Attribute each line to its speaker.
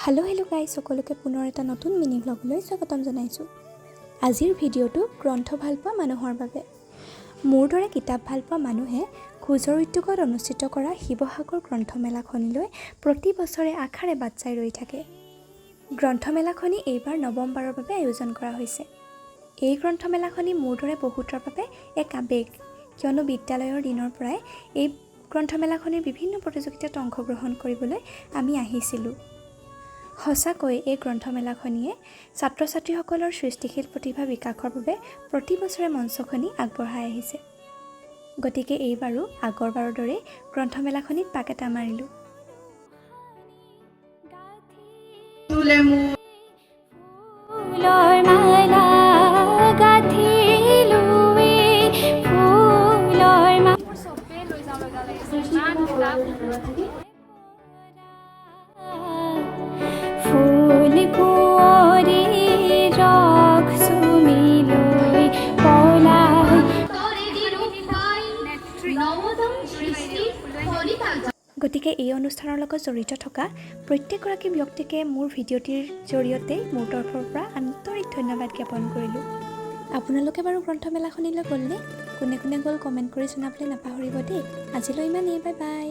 Speaker 1: Hello' hello' guys, সকলোকে পুনৰ এটা নতুন মিনি ভ্লগলৈ স্বাগতম জনাইছোঁ। আজিৰ ভিডিঅ'টো গ্ৰন্থ ভালপোৱা মানুহৰ বাবে। মোৰ দৰে কিতাপ ভালপোৱা মানুহে খোজৰ উদ্যোগত অনুষ্ঠিত কৰা শিৱসাগৰ গ্ৰন্থমেলাখনিলৈ প্ৰতি বছৰে আশাৰে বাট চাই ৰৈ থাকে। গ্ৰন্থমেলাখনি এইবাৰ নৱমবাৰৰ বাবে আয়োজন কৰা হৈছে। এই গ্ৰন্থমেলাখনি মোৰ দৰে বহুতৰ বাবে এক আৱেগ, কিয়নো বিদ্যালয়ৰ দিনৰ পৰাই এই গ্ৰন্থমেলাখনিৰ বিভিন্ন প্ৰতিযোগিতাত অংশগ্ৰহণ কৰিবলৈ আমি আহিছিলোঁ। সঁচাকৈ এই গ্ৰন্থমেলাখনিয়ে ছাত্ৰ ছাত্ৰীসকলৰ সৃষ্টিশীল প্ৰতিভা বিকাশৰ বাবে প্ৰতি বছৰে মঞ্চখনি আগবঢ়াই আহিছে। গতিকে এইবাৰো আগৰবাৰৰ দৰেই গ্ৰন্থমেলাখনিত পাক এটা মাৰিলোঁ।
Speaker 2: ফুলৰ মালা গাঁঠিলোৱে ফুলৰ
Speaker 3: মোৰ চবেই লৈ যাওঁ লৈ যাওঁ লাগিছে, ইমান কিতাপ।
Speaker 2: ফুল কুঁৱৰী ৰস চুমি লৈ পলাই।
Speaker 1: গতিকে এই অনুষ্ঠানৰ লগত জড়িত থকা প্ৰত্যেকগৰাকী ব্যক্তিকে মোৰ ভিডিঅ'টিৰ জৰিয়তে মোৰ তৰফৰ পৰা আন্তৰিক ধন্যবাদ জ্ঞাপন কৰিলোঁ। আপোনালোকে বাৰু গ্ৰন্থমেলাখনিলৈ গ'লনে? কোনে কোনে গ'ল, কমেণ্ট কৰি জনাবলৈ নাপাহৰিব দেই। আজিলৈ ইমানেই, বাই বাই।